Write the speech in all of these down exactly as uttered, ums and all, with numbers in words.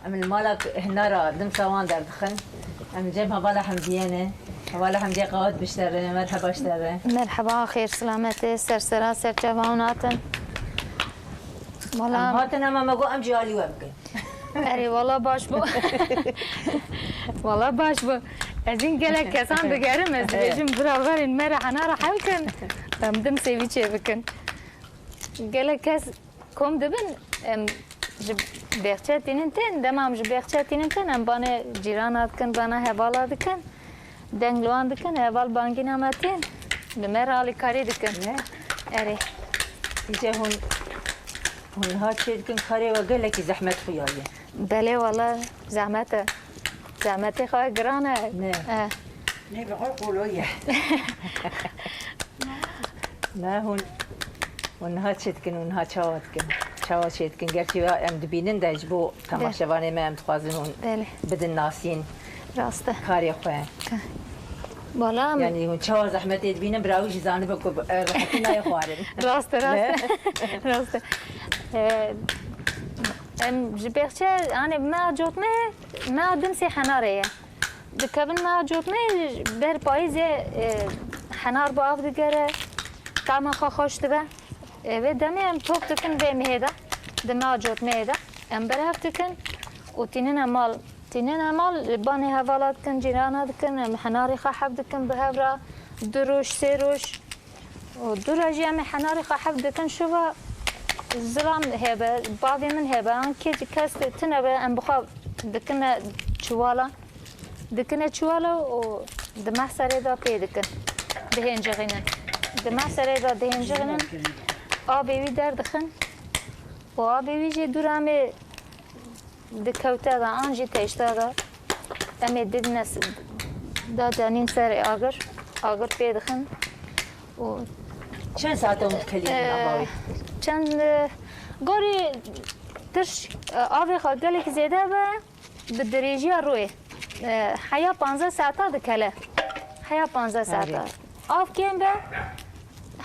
Em li mala hinara dimsa wan derdixin. Em cem hevala Hemdiye ne. Hevala Hemdiye qawet biştere, merheba ştere. Merheba, xêr, selametê, ser sera, ser çava hûn hatin. Em Wala, hatin, ama me got em jî alî we bikin. Erê, wala baş bû. Wala baş bû. Ez hîn gelek kesan digerim, ez dibêjim biraverên me re henara hewl kin. Em dimsê wî çê bikin. Gelek kes kom dibin, em ji bexçe tînin tên, dema em ji bexçe tînin tên, em banê cîrana dikin, bana hevala dikin. Deng li wan dikin, heval bangîna me tên. Li me re alîkarî dikin. Ne? Erê. Îca hûn, hûn niha çê dikin, karê we gelekî zehmet xuyaye. Belê wala zehmet e. Zehmetê xwe giran e. Ne. Eh. Ne bi xwe qolo ye. Ne, hûn, hûn niha çi dikin û niha çawa dikin? Çawa çê dikin? Gerçî ya em dibînin de ji bo temaşevanê me em dixwazin hûn Belê. Bidin nasîn Rast e. Karê xwe. Wala em Yani hûn çawa zehmetê dibînin, bira wî jî zanibe ku, e, rehetî nayê xwarin. Rast e, rast e. Ne? Rast e. E, em ji bexçe, yani me cotme, me dimsê henarê ye. Dikevin me cotmê ber payîzê, e, henar bi av digere, tama xwe xweş dibe. E, vê demê em top dikin vê mihê de, di me cotmeyê de. Em berev dikin û tînine mal. Tînine mal, li banê hevala dikin, cîrana dikin, em henarê xwe hev dikin bi hev re, du roj, sê roj. Û dû re jî em ê henarê xwe hev dikin, şiva zilam hebe, bavê min hebe, an kê kes tune be, em bi xwe dikine çiwala. Dikine çiwala û di mehserê de pê dikin. Dihêncixînin. Di mehserê de dihêncixînin. Avê wî derdixin. Û avê wî jî dû re em ê Di kewte de an jî teşte de em ê didine s-, da canîn serê agir, agir pê dixin û Çend saet hûn dikelînin Eh, ava wî? Çend, eh, gorî tirş, eh, avê xwe gelek zêde be, bi dirêjiya rûyê, eh, heya panzdeh saeta dikele. Heya panzdeh saeta. Erê. Av kêm be,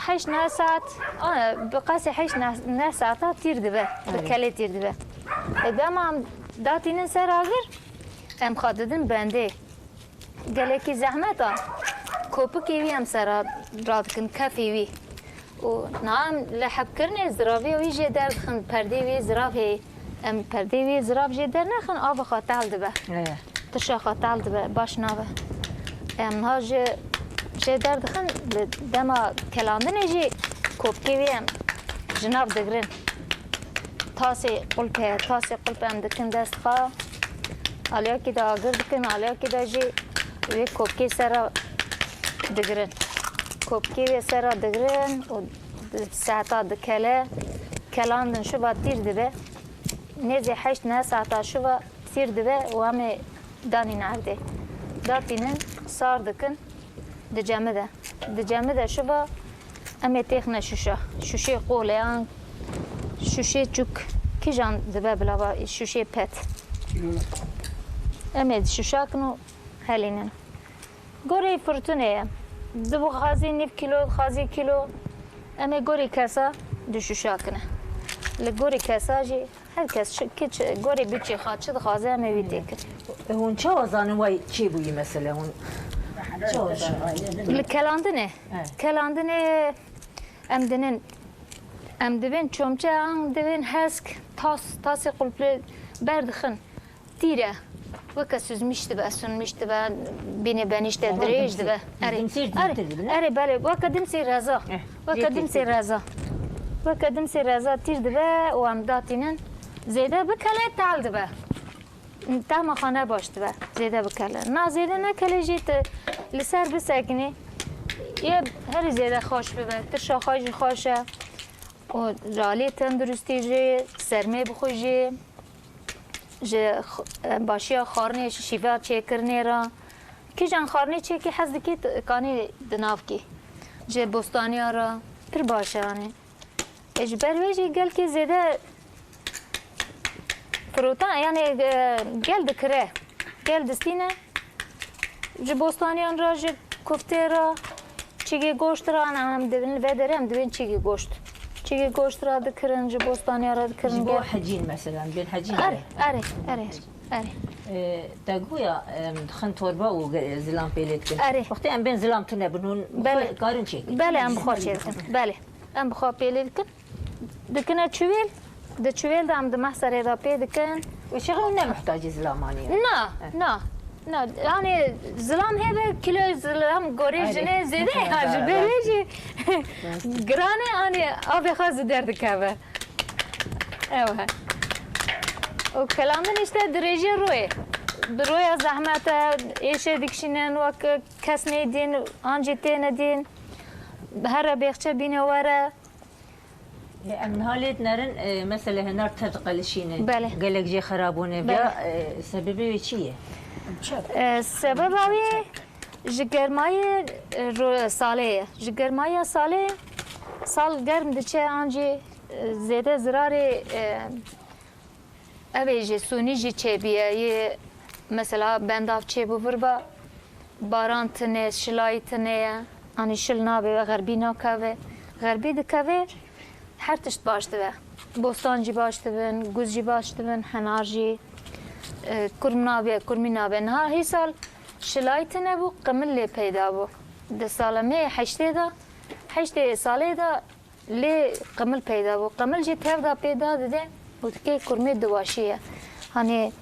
heşt neh saet, a, bi qasê heşt neh, neh saeta tîr dibe, bi Erê. kelê tîr dibe. E, dema em datînin ser agir, em xwe didin bendê. Gelekî zehmet a. Kopikê wî em ser ra-, radikin, kefê wî. Û niha em li hebkirinê ziraviya wî jê derdixin, perdê wî zirav heye. Em perdê wî zirav jê dernexin, ava xwe tehl dibe. Ê. Tirşa xwe tehl dibe, baş nabe. Em niha ji jê derdixin, li dema kelandinê jî kopkê wî em ji nav digirin. Tasê qulp heye, tasê qulp em dikin dest xwe. Aliyakî de agir dikin, aliyakî de jî wê kopkê ser re digirin. Kopkê wê ser re digirin û di saeta dikele, kelandin şiva tîr dibe. Nêzê heşt neh saeta şiva tîr dibe û em ê danîn erdê. Datînin, sar dikin, dicemide. Dicemide şiva em ê têxine şûşa. Şûşê qolê an şûşê çûk, kîjan dibe bilava şûşê pet. Em ê şûşa kin û helînin. Gorê firtunê ye. Dibu xazî nîv kîlo, xazî kîlo. Em ê gorê kesa dişûşakine. Li gorê kesa jî her kes çi, ki çi, gorê bütçê xwe çi dixwaze em ê wî têkin. E, hûn çawa zanin way çêbûyî mesele? Hûn çawa zanin? Li kelandinê. He. Kelandinê em dinin, em dibên çomçe an dibên hesk, tas, tasê qulplê berdixin. Tîr e. Weke süzmîş dibe, sunmîş dibe, bînê benîşte Tamam, dirêj dimsî. Dibe. Erê, Dimsî erê, tîrtir dibe, ne? Erê, belê, weke dimsî reza. Eh, Weke jê dimsî tîrtir. Reza. Weke dimsî reza tîr dibe û em datînin. Zêde bikele tehl dibe. Tehma xwe ne baş dibe. Zêde bikele. Na zêde nekele jî te li ser bisekinî. Yê herî zêde xweş bibe. Tirşa xwe jî xweş e. Û ji alî tenduristî jî, sermê bixwe jî. Ji x-, e, başiya xwarinê, ji şîva çêkirinê re. Kîjan xwarinê çêkî hez dikî, t-, kanî di nav kî. Ji bostaniya re pir baş e, yanî. E, ji ber wê jî gelkî zêde firotan, yanî, e, gel dikire. Gel distîne. Ji bostaniyan re, ji koftê re, çîgê goşt re, em dibin li vê derê, em dibên çîgê goşt. Goşt re dikirin, ji bostaniya re dikirin. Ji bo hecîn, mesela, bên hecîn. Erê, erê, erê, erê. Ee, te goya, em, dixin torba û ge-, zilam pê lê dikin. Erê. Wextê em bên zilam tune bin hûn bi Belê. xwe karin çêkin. Belê, em bi xwe çêdikin. Belê. Em bi xwe pê lê dikin. Dikine çiwêl. Di çiwêl de em di mehserê de pê dikin. Û çiqa hûn ne muhtacî zilamanî ye? Na, Eh. na. Na, yani zilam hebe kilo zilam gorê Erê. jinê zêde ya, ji Erê. ber wê jî giran e, yani avê xwe zêde dikeve. Ew e. Û kilandin işte dirêjê royê. Bi roya zehmet e, êşê dikişînin, wek kes nêdîn, an jî têne dîn. Here bêxçe bîne were. Em niha lê dinerin, e, mesela hinar tev diqelişîne. Belê. Gelek jê xerab bûne. Belê. Ya, e, sebebê wê çi ye? E, sebeba wê ji germayê, e, ro-, salê ye. Ji germaya salê, sal germ diçe, an jî, e, zêde zirarê, e, ev ê jî sûnî jî çêbiye. Yê mesela bendav çêbû vir ba, baran tune, şilayî tune ye. Anî şil nabe ve xerbî nakeve. Xerbî dikeve, her tişt baş dibe. Bostan jî baş dibin, guz jî baş dibin, henar jî, e, kurm nabe, kurmî nabe. Niha hîsal şilayî tune bû, qimil lê peyda bû. Di sala me heştê de, heştê salê de Lê qimil peyda bû. Qimil jî tev da pê da dide û dikê kurmê diwaşî ye. Hanê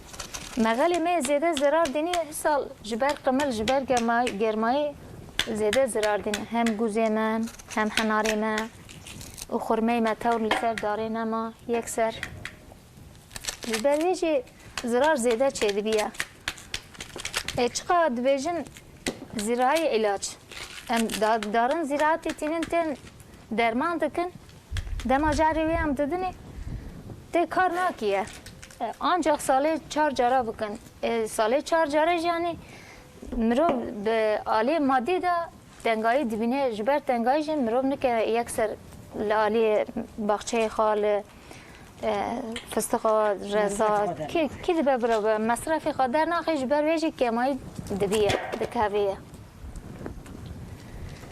mexelê me zêde zerar dînî, hîsal ji ber qimil, ji ber germa-, germayî zêde zerar dînî. Hem guzê me, hem henarê me û xurmeyê me tewr li ser darê nema yekser. Ji ber wê jî zirar zêde çêdibiye. E, çiqa dibêjin zirayê îlaç. Em da-, darin ziraatê tînin tên derman dikin. Dema carê wê em didinê tê kar nakiye. E, ancax salê çar cara bikin. E, salê çar cara jî, yanî mirov bi aliyê madî de tengayî dibîne, ji ber tengayî jî mirov nike yekser li aliyê baxçeyê xwe, li, e, fistiqa, reza, Mesref xwe dernaxe. Kî, kî dibe biro be, mesrefê xwe dernaxê, ji ber wê jî kêmayî dibiye, dikeviye.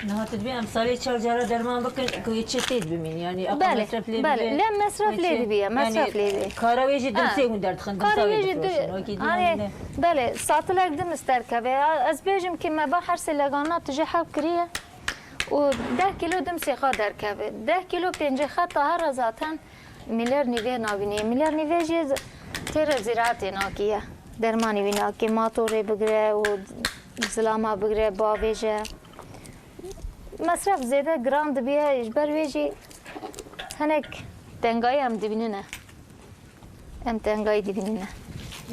Niha tu dibê em salê çar cara derman bikin, ku yê çi tê dibimîn, yanî, aka Belê, mesref lê belê. bibe, Lê mesref wê lê çi? dibiye, Yanî, mesref lê dibiye. kara wê jî Ha. dimsê hûn dertixin, Kara dimsa wê wê jî difiroşin, di-, wekî dî, Anê, yanî, ne. belê, satilek dimis derkeve. Ya, ez bêjim ki me ba her sê legana tije heb kiriye. û deh kîlo dimsê xwe derkeve. Deh kîlo pêncê xwe tahar e zaten mîler nîvê nabînê. Mîler nîvê jî z-, têre zîratê nakiye. Dermanî wî nakê. Matorê bigire û zilama bigire, bavêje. Mesref zêde giran dibiye, ji ber wê jî hinek tengayî em dibînine. Em tengayî dibînine.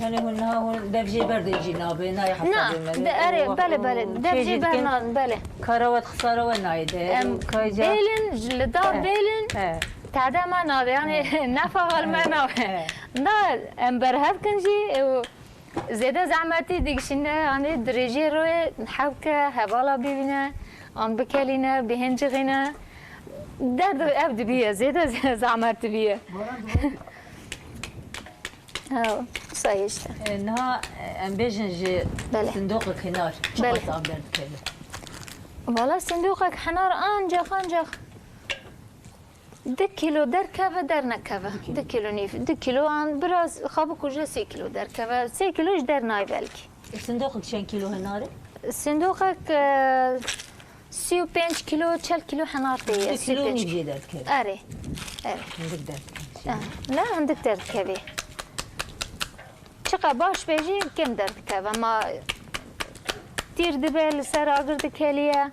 Yani hûn niha hûn dev jê ber de jî nabe, nayê Na, hesabê me de, re. erê, Û belê, belê. û Dev çê jê jê ber dikin, na, belê. Kara we xisara we nayê de. Em Û kayca bêlin, ji li da Eh, bêlin, eh. tade me nabe, yani Eh. nefa hal me Eh, nabe. eh. Na, em berhev kin jî, û zêde zehmetî dikişîne, yani dirêjê royê hevke, hevala bibîne, an bikelîne, bihincixîne. Derd ev dibiye, zêde ze-, zehmet dibiye. Ew, wisa ye işte. E, niha, e, em bêjin ji Belê. sindoqek hinar çi Belê. qas av derdikeve? Vala sindoqek hinar ancax, ancax du kîlo derkeve, dernekeve. Du kîlo. Du kîlo nîv. Du kîlo an biraz xwe bikuje sê kîlo derkeve. Sê kîlo ji der nayê belkî. E, sindoqek çend kîlo hinar e? Sindoqek, e, Sî û pênc kîlo, çel kîlo henar tê ye, Du kîlo û sî û pênc nîv jê derdikeve. Erê. Erê. Hindik derdikeve. Ha, ne hindik derdikeve. Çiqa baş be jî kêm derdikeve. Ma tîr dibe, li ser agir dikeliye.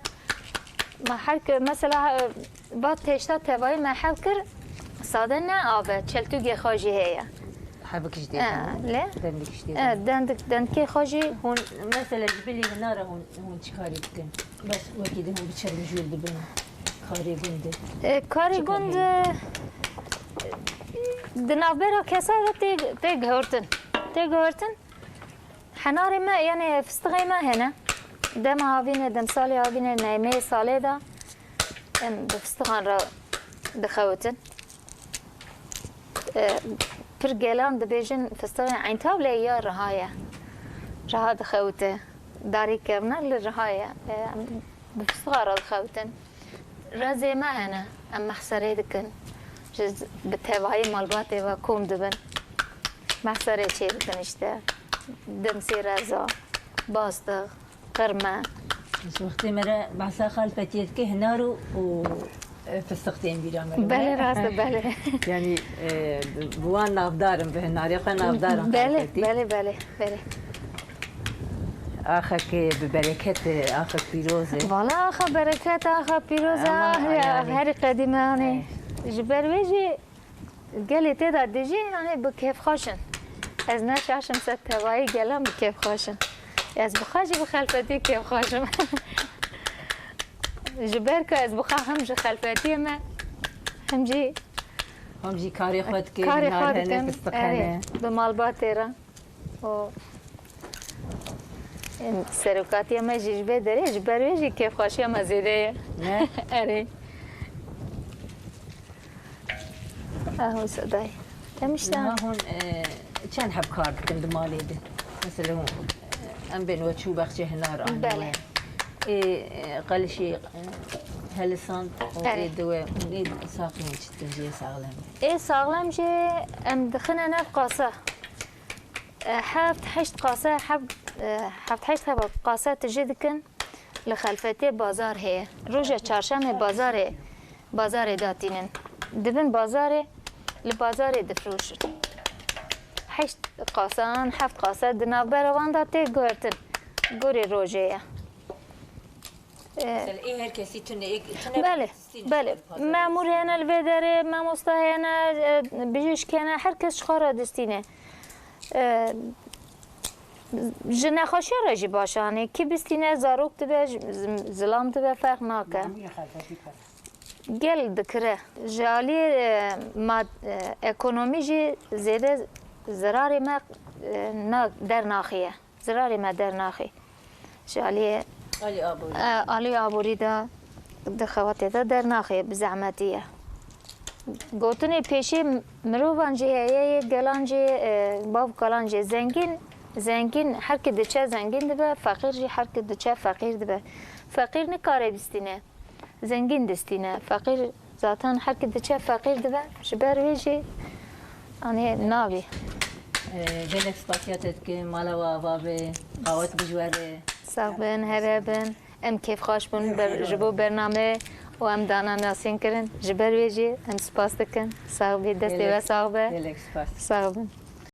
Ma her ke-, mesela, e, va têşta tevayî me hev kir, sade ne av e, çeltûgê xwe jî heye. Hebik ji dê Ha, dibin. le? Dendik ji dê E, dibin. dendik, dendikê xwe jî Hûn, mesela ji bilî hinara hûn, hûn çi karî dikin? Bes wekî di hûn bi çermijûl dibin. Karê gund. E, karê Çi gund, karî? e, di navbera kesa de tê, tê guhertin. Tê guhertin. Henarê me, yani fistixê me hene. Dema havîne, demsalê havîne, neymeyê salê de em bi fistixan re dixewitin. E, pir gelan dibêjin fistixê Eyntab lê ya riha ye. Riha dixewite. Darî kevner li riha ye. E, em bi fistixa re dixewitin. Rezê me hene. Em mehserê dikin. Ji bi tevayî malbatê ve kom dibin. Mehserê çê dikin işte. Dimsê reza, bastix, qirme. Ji wextê me re behsa xalfetiyê dike, hinar û, û, e, fistiq tên bîra me re. Belê, rast e, belê. Yanî, e, bi wan navdar in, bi hinarê xwe navdar in Belê, xalfetî. Belê, belê, belê. Axekê bi bereket e, axek pîroz e. Vala axa bereket, axa pîroz e, Ama ah, ya, yani. Herî qedîme anî. Ey. Ji ber wê jî gelê tê de dijî, yanî bi kêfxweş in. Ez ne şaş im ser tevayî gelan bi kêfxweş in. Ez bi xwe jî bi xelfetî kêfxweş im. Ji ber ku ez bi xwe him ji xelfetiyê me, him jî Him jî karê xwe dike, karê hinar xwe hene, dikim. Fistiq Erê, hene. Bi malbatê re. û, em, serokatiya me jî ji vê derê, ji ber wê jî kêfxweşiya me zêde ye. Ne? Erê. Ah, wisa dayê. Em işte Niha hûn, e, çend heb kar dikin di malê de? Mesela hûn, e, em bên we çû bexçê hinar anî Belê. we. Ê, e, qelişê, e, helisand û Erê. ê di we, hûn ê saxlên çi dikin jê saxlem? Ê saxlem jê em dixine nav qasa. E, heft, heşt qase, heb-, e, heft, heşt heba qase tijî dikin. Li Xelfetê bazar heye. Roja çarşemê bazarê, bazarê datînin. Dibin bazarê, li bazarê difroşin. Heşt qasan, heft qase di navbera wan de tê guhertin. Gorê rojê ye. E, Mesela ê her kesî tune, ê tune Belê, distîne belê. xwe li pazarê Memûr distîne. hene li vê derê, memosta hene, e, bijîşk hene, her kes ji xwe re distîne. E, ji nexweşiya re jî baş e, hanê kî bistîne, zarok dibe, ji, zim-, zilam dibe, ferq nake. Memûrê xelfetî pir. Gel dikire. Ji aliyê, e, mad-, e, ekonomî jî zêde zirarê me, e, na-, dernaxiye. Zirarê me dernaxê. Ji aliyê, Alî aborî. e, aliyê aborî de di xebatê de dernaxê, bi zehmetî ye. Gotinê pêşî mirovan jî heye, yê gelan jî, e, bav kalan jî zengîn, zengîn her ki diçe zengîn dibe, feqîr jî her ki diçe feqîr dibe. Feqîr nikare bistîne. Zengîn distîne. Feqîr zaten her ki diçe feqîr dibe. Ji ber wê jî anê nabî. Ee, gelek spasiya te dikim. Mala we ava be. Qawet bi ji we re. Sax bin, here bin. Em kêfxweş bûn ber-, ji bo bername û em dana nasîn kirin. Ji ber wê jî em spas dikin. Sax bî, destê we Gelek, sax be. Gelek spas. Sax bin.